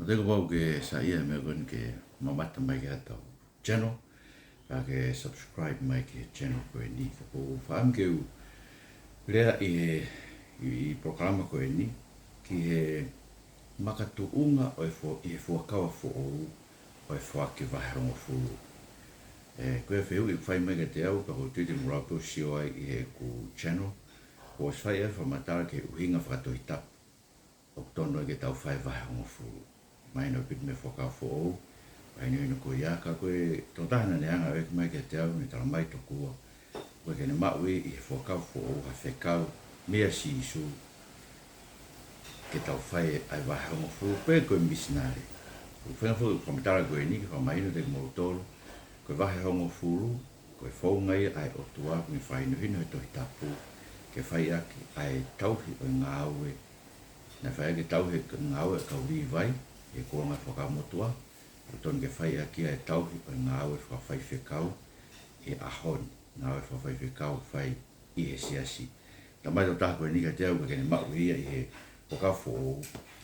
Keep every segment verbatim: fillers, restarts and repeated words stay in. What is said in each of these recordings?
Te u pau ke saiʻia he meʻa ko eni ke mamata mai ki heʻetau channel, pea ke subscribe mai ki he channel ko eni. Ka ʻoku ou fakaʻamu ke u lea ʻi he, ʻi, ʻi he polokalama ko eni, ki he makatuʻunga ʻo e fo-, ʻi he fuakava foʻou ʻo e foaki vahehongofulu. ʻE, ko e fehuʻi ʻoku fai mai kiate au, pea ʻoku ou tui te mou lava pē ʻo sio ai ʻi heʻeku channel, kuo ʻosi fai e fakamatala ki he ʻuhinga fakatohitapu ʻoku totonu ai ke tau fai e vahehongofulu. Mahino pē mei he fuakava foʻou, mahino hino ko ia, ka ko e tokotaha naʻa ne hanga ʻo ʻeke mai kiate au, ne talamai tokua, ʻoku ʻikai ke ne maʻu ʻi he fuakava foʻou ha fekau meia Sīsū ke tau fai ʻa e vahehongofulu pe ko e misinale. ʻOku ou feinga foki ʻo fakamatala ko eni ke fakamahino kiate kimoutolu, ko e vahehongofulu, ko e founga ia ʻa e ʻOtua ʻoku ne fakahinohino he Tohi Tapu ke fai ʻaki ʻa e tauhi ʻo e ngāue. Naʻe fai ʻaki e tauhi ʻo e ngāue ʻa e kau Līvai ʻi he kuonga fakamotuʻa, ʻoku totonu ke fai ʻaki ʻa e tauhi ʻo e ngāue fakafaifekau ʻi he ʻaho ni, ngāue fakafaifekau fai ʻi he siasi. Talamai e tokotaha ko eni kiate au ʻoku ʻikai ke ne maʻu ia ʻi he fuakava foʻou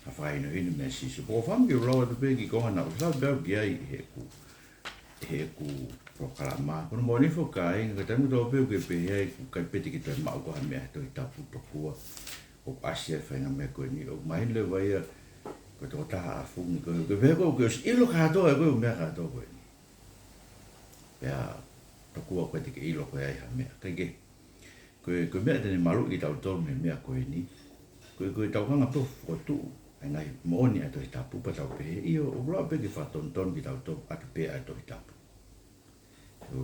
ha fakahinohino meia Sīsū. Pea ʻoku ou fakaʻamu ke u lau atu pē e kiʻi konga naʻa ku lau pē au ki ai ʻi heʻeku, ʻi heʻeku polokalama. Ko hono moʻoni foki, kāinga, ka taimi kotoa pē ʻoku ke pehē ai ʻoku ʻikai pē te ke toe maʻu ha meʻa he Tohi Tapu tokua ʻoku ʻasi ai e faʻahinga meʻa ko eni, ʻoku mahino leva ia ko e tokotaha ʻafungi koe, ʻoku ke pehē koe ʻoku ke ʻosi ʻilo kātoa ʻe koe e meʻa kātoa ko eni. Pea tokua ʻoku ʻikai te ke ʻilo koe ai ha meʻa. Kae kehe, ko e, ko e meʻa te ne maluʻi kitautolu mei he meʻa ko eni, ko e, ko ʻetau hanga pē ʻo fokotuʻu ʻa e ngaahi moʻoni ʻa e Tohi Tapu pea tau pehē, ʻio, ʻoku lava pē ke fakatonutonu kitautolu ʻaki pē ʻa e Tohi Tapu.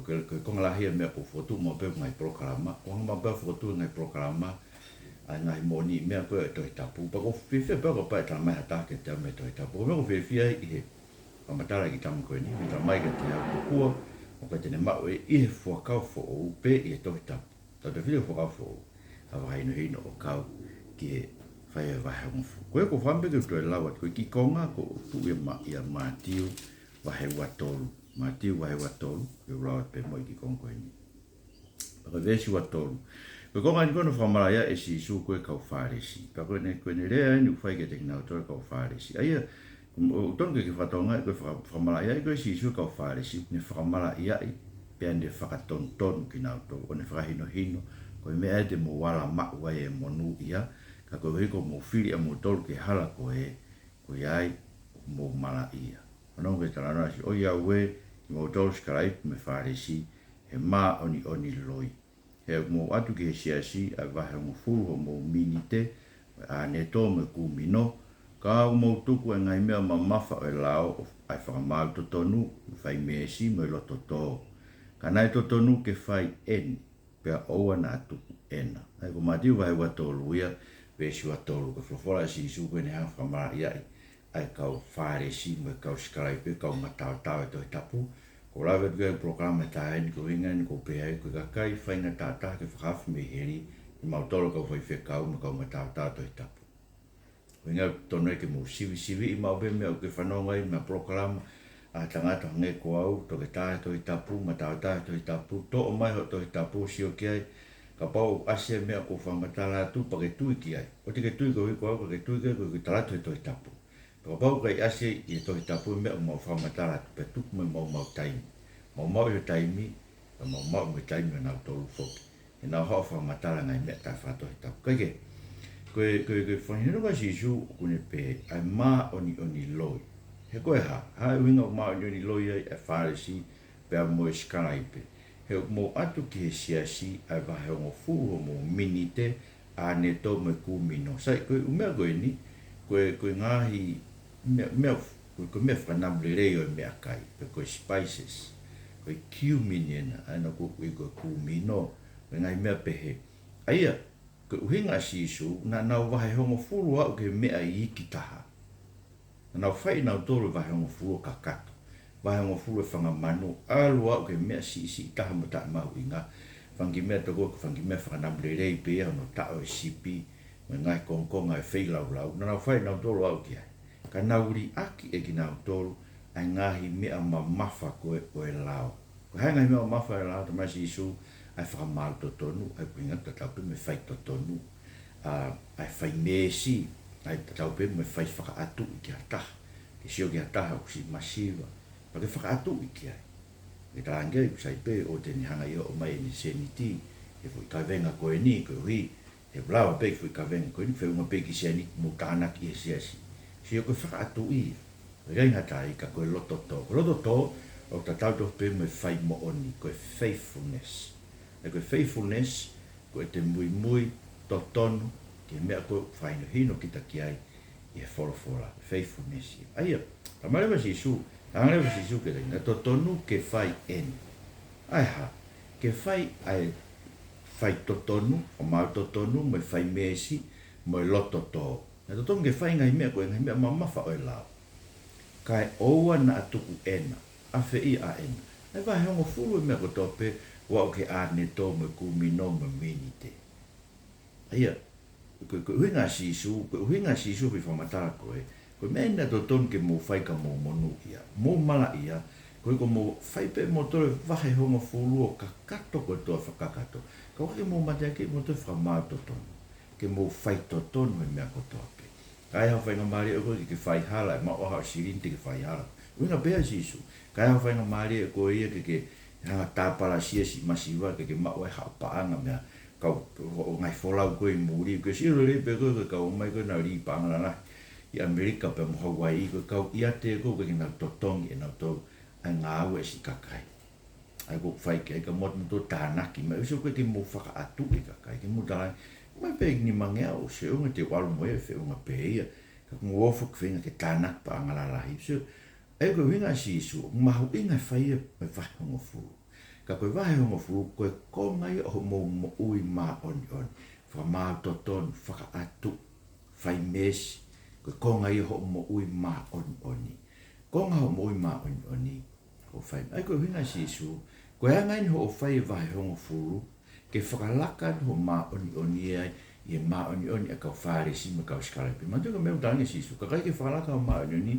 Ko e, ko e konga lahi ia e meʻa ʻoku ou fokotuʻu maʻu pē ʻeku ngaahi polokalama, ʻoku ou hanga maʻu pē ʻo fokotuʻu e ngaahi polokalama ʻa e ngaahi moʻoni meʻa ko ē ʻo e Tohi Tapu. Pea ʻoku ou fiefia pea kapau ʻe talamai ha taha kiate au mei he Tohi Tapu. Ko e meʻa ʻoku ou fiefia ai ʻi he fakamatala ʻa e kiʻi tama ko eni, ne talamai kiate au tokua ʻoku ʻikai te ne maʻu ʻi he fuakava foʻou pe ʻi he Tohi Tapu, tautefito ki he fuakava foʻou, ha fakahinohino ʻo kau ki he fai e vahehongofulu. Ko ia ʻoku ou fakaʻamu pē ke u toe lau atu, ko e kiʻi konga ʻoku tuʻu ia ʻia Ma-, ʻia Mātiu vahe ua tolu. Mātiu vahe ua tolu, ke u lau atu pē muʻa e kiʻi konga ko eni. Pea ko e veesi ua tolu. Ko e konga eni ko ē naʻe fakamalaʻiaʻi ai ʻe Sīsū ko ē e kau Fālesi. Pea ko ʻene, ko ʻene lea eni ʻoku fai kiate kinautolu e kau Fālesi. ʻA ia, ʻoku totonu ke ke fakatokangaʻi ko e faka-, fakamalaʻiaʻi ko ē ʻe Sīsū e kau Fālesi, ne fakamalaʻiaʻi pea ne fakatonutonu kinautolu, ʻo ne fakahinohino, ko e meʻa ia te mou ala maʻu ai e monūʻia, ka koeʻuhi ko hoʻomou fili ʻamoutolu ki he hala ko ē, ko ia ai ʻoku mou malaʻia. Fanongo ki he talanoa ʻa Sīsū: ʻOiauē, kimoutolu sikalaipe mo e Fālesi, ʻe māʻoniʻoni loi! He ʻoku mou ʻatu ki he siasi ʻa e vahehongofulu hoʻomou minite, mo e ʻāneto mo e kūmino, ka ʻoku mou tuku ʻa e ngaahi meʻa mamafa ʻo e lao, ʻa e fakamaau totonu, mo e fai meesi, mo e loto tō. Ka naʻe totonu ke fai eni, pea ʻoua naʻa tuku ena. ʻA ia ko Mātiu vahe ua tolu ia, veesi ua tolu, ko e folofola ʻa Sīsū ko ē ne hanga ʻo fakamalaʻiaʻi ʻa e kau Fālesi mo e kau sikalaipe, kau mataotao e Tohi Tapu. Ko e lave atu ki ai e polokalama he taimi ni, ko e ʻuhinga eni ʻoku ou pehē ai ko e kakai faingataʻa taha ke fakahaofi mei heli, kimautolu kau faifekau mo e kau mataotao e Tohi Tapu. Ko e ʻuhinga ʻoku totonu ai ke mou sivisiviʻi maʻu pē e meʻa ʻoku ke fanongo ai mei he polokalama ʻa e tangata hangē ko au, toketā he Tohi Tapu, mataotao he Tohi Tapu, toʻo mai hoʻo Tohi Tapu, sio ki ai, kapau ʻoku ʻasi e meʻa ʻoku ou fakamatala atu, pea ke tui ki ai. ʻOua te ke tui koeʻuhi ko au, ka ke tui ki ai koeʻuhi ko e tala atu he Tohi Tapu. Pea kapau ʻoku ʻikai ʻasi ʻi he Tohi Tapu e meʻa ʻoku mau fakamatala atu, pea tuku mai maumau taimi. Maumau ʻi he taimi, pea maumau mo e taimi ʻo kinautolu foki, ke nau haʻu ʻo fakamatala e ngaahi meʻa taʻefakatohitapu. Kae kehe, ko e, ko e, ko e fakahinohino ʻa Sīsū ʻoku ne pehē, ʻa e māʻoniʻoni loi. He ko e hā, hā e ʻuhinga ʻoku māʻoniʻoni loi ai e Fālesi pea mo e sikalaipe? He ʻoku mou ʻatu ki he siasi ʻa e vahehongofulu hoʻomou minite, ʻāneto mo e kūmino. Sai, ko e ʻū meʻa ko eni, ko e, ko e ngaahi meʻa, meʻa, ko e, ko e meʻa fakanamulelei ʻo e meʻakai, pe ko e spices, ko e cumin ena, ʻa ena ʻoku ui ko e kūmino, ko e ngaahi meʻa pehē. ʻA ia, ko e ʻuhinga ʻa Sīsū, naʻa nau vahehongofulu ʻo aʻu ki he meʻa iiki taha. Naʻa nau fai ʻe nautolu e vahehongofulu ʻo kakato. Vahehongofulu e fanga manu, ʻalu ʻo aʻu ki he meʻa siʻisiʻi taha mo taʻemahuʻinga. Fanga kiʻi meʻa tokua ko e fanga kiʻi meʻa fakanamulelei pē ia, hono taʻo e sipi, mo e ngaahi kongokonga ʻo e feilaulau. Naʻa nau fai ʻe nautolu ʻo aʻu ki ai. Ka nau liʻaki ʻe kinautolu ʻa e ngaahi meʻa mamafa ko ē ʻo e lao. Ko e hā e ngaahi meʻa mamafa ʻo e lao? Talamai ʻe Sīsū, ʻa e fakamaau totonu, ʻa ia ʻoku ʻuhinga tatau pē mo e faitotonu, ʻa, ʻa e fai meesi, ʻa ia tatau pē mo e fai fakaʻatuʻi ki ha taha. Sio ki ha taha ʻoku siʻi masiva, pea ke fakaʻatuʻi ki ai. Ke talaange ai ʻoku sai pē ʻoua te ne hanga ʻo ʻomai ʻene sēniti he foʻi kavenga ko eni, koeʻuhi he ʻoku lava pē ki he foʻi kavenga ko eni, feʻunga pē ki he sēniti mo tānaki ʻi he siasi. Sio ko e fakaʻatuʻi ia. ʻIkai ngata ai ka ko e loto tō. Ko e loto tō ʻoku tatau tofu pē mo e fai moʻoni, ko e faithfulness. ʻA ia ko e faithfulness, ko ʻete muimui totonu ki he meʻa ʻoku fakahinohino kita ki ai ʻi he folofola, faithfulness ia. ʻA ia, talamai leva ʻe Sīsū, hanga leva ʻe Sīsū ke lea, naʻe totonu ke fai eni. ʻA e hā? Ke fai ʻa e fai totonu, ʻo maau totonu, mo e fai meesi, mo e loto tō. Naʻe totonu ke fai ngaahi meʻa ko e ngaahi meʻa mamafa ʻo e lao. Kae ʻoua naʻa tuku ena, ʻafeʻi ʻa ena. ʻA e vahe hongofulu e meʻa kotoa pē, ʻo aʻu ki he ʻānetō mo e kūmino mo e minite. ʻA ia, ko, ko e ʻuhinga ʻa Sīsū, ko e ʻuhinga ʻa Sīsū ʻi he fakamatala ko ē, ko e meʻa eni naʻe totonu ke mou fai ka mou monūʻia. Mou malaʻia, ko e ʻikai ko mou fai pē moutolu e vahe hongofulu ʻo kakato kotoa fakakakato. Ka ʻoku ʻikai ke mou mateaki moutolu e fakamaau totonu. Ke mou fai totonu he meʻa kotoa pē. Ka ʻi ai haʻo faingamālie ʻoku ke, ke fai hala, ʻe maʻu haʻo silini te ke fai hala. ʻUhinga pē ia ʻa Sīsū. Ka ʻi ai haʻo faingamālie ʻoku ʻikai ke, ke hanga tāpalasia siʻi masiva ke, ke maʻu ai haʻo paʻanga mei he kau, ʻo, ʻo ngaahi folau ko ē ʻi muli. Ke sio lelei pē ko e, ko e kau mai ko ē naʻe lī paʻanga lalahi ʻi ʻAmelika pea mo Hauaiʻi, ko e kau ʻiate ko ē ʻoku ʻikai ke nau totongi ʻe nautolu ʻa e ngāue ʻa e siʻi kakai. ʻA ia ʻoku fai ki ai ka mou, mou tānaki mai, ʻosi ʻoku ʻikai ke mou fakaʻatuʻi e kakai, ke mou talaange mai pē ʻe nimangeau ʻosi, ʻuhinga te u ʻalu mo ia, feʻunga pē ia, ka ʻoku mou ofo ki he feinga ke tānaki paʻanga lalahi. So, ʻa ia ko e ʻuhinga ʻa Sīsū, ʻoku mahuʻinga e fai e, e vahe hongofulu. Ka ko e vahe hongofulu, ko e konga ia ʻo hoʻomou moʻui māʻoniʻoni, fakamaau totonu, fakaʻatuʻi, fai meesi, ko e konga ia ʻo hoʻo moʻui māʻoniʻoni. Konga hoʻo moʻui māʻoniʻoni, hoʻo fai. ʻA ia ko e ʻuhinga ʻa Sīsū, ko e anga eni hoʻo fai e vahe hongofulu, ke fakalaka atu hoʻo māʻoniʻoni ai ʻi he māʻoniʻoni ʻa e kau Fālesi mo e kau sikalaipe. Manatuʻi ko e meʻa ʻoku talaange ʻe Sīsū, ka ʻikai ke fakalaka hoʻo māʻoniʻoni,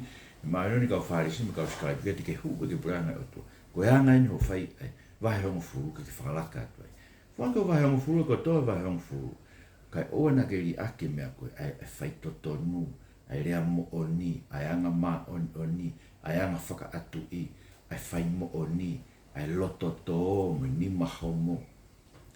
māʻoniʻoni ʻa e kau Fālesi mo e kau sikalaipe, ʻikai te ke hū pē ki he puleʻanga ʻo e ʻOtua. Ko e anga eni hoʻo fai e vahe hongofulu ke ke fakalaka atu ai. Foaki hoʻo vahe hongofulu, kotoa e vahe hongofulu, kae ʻoua naʻa ke liʻaki e meʻa ko ē, ʻa e, ʻa e fai totonu, ʻa e lea moʻoni, ʻa e anga māʻoniʻoni, ʻa e anga fakaʻatuʻi, ʻa e fai moʻoni, ʻa e loto tō mo e nima homo.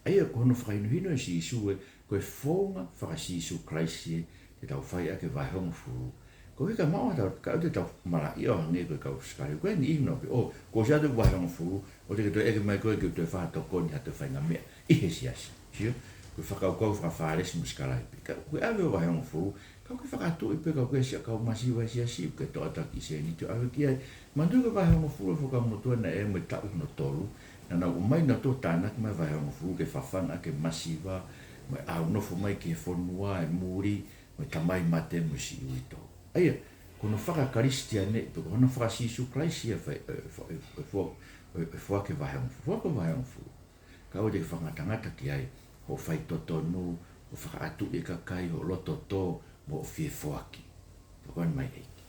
ʻA ia ko hono fakahinohino ʻe Sīsū ē, ko e founga faka-Sīsū Kalaisi ē, te tau fai ʻaki e vahe hongofulu. Ko e ʻikai maʻu ha taha, ka ʻoua te tau malaʻia ʻo hangē ko e kau sikalaipe. Ko e niʻihi ʻoku nau pehē, ʻō, kuo ʻosi atu e vahe hongofulu, ʻoua te ke toe ʻeke mai koe ke toe fakatokoni ha toe faʻahinga meʻa ʻi he siasi. Sio? Ko e fakakaukau faka-Fālesi mo sikalaipe. Ka ʻoku ke ʻave hoʻo vahe hongofulu, ka ʻoku ke fakaʻatuʻi pē, ka ʻoku ke siʻa kau masiva he siasi, ʻoku ke toʻataki sēniti ʻo ʻave ki ai. Manatuʻi ko e vahe hongofulu ʻa e Fuakava Motuʻa naʻe ʻi ai mo e taʻu hono tolu, naʻa nau ʻomai nautolu ʻo tānaki mai e vahe hongofulu ke fafanga ʻaki e masiva, mo e ʻaunofo mai ki he fonua ʻe muli, mo e tamai mate mo e siʻi uitou. ʻA ia, ko hono faka-Kalisitiane, pe ko hono faka-Sīsū Kalaisi ia e fai, e fo-, e fo-, e fo-, e foaki e vahe hongofulu. Foaki hoʻo vahe hongofulu. Ka ʻoua te ke fakangatangata ki ai hoʻo fai totonu, hoʻo fakaʻatuʻi e kakai, hoʻo loto tō, mo hoʻo fie foaki. Tokoni mai ʻEiki.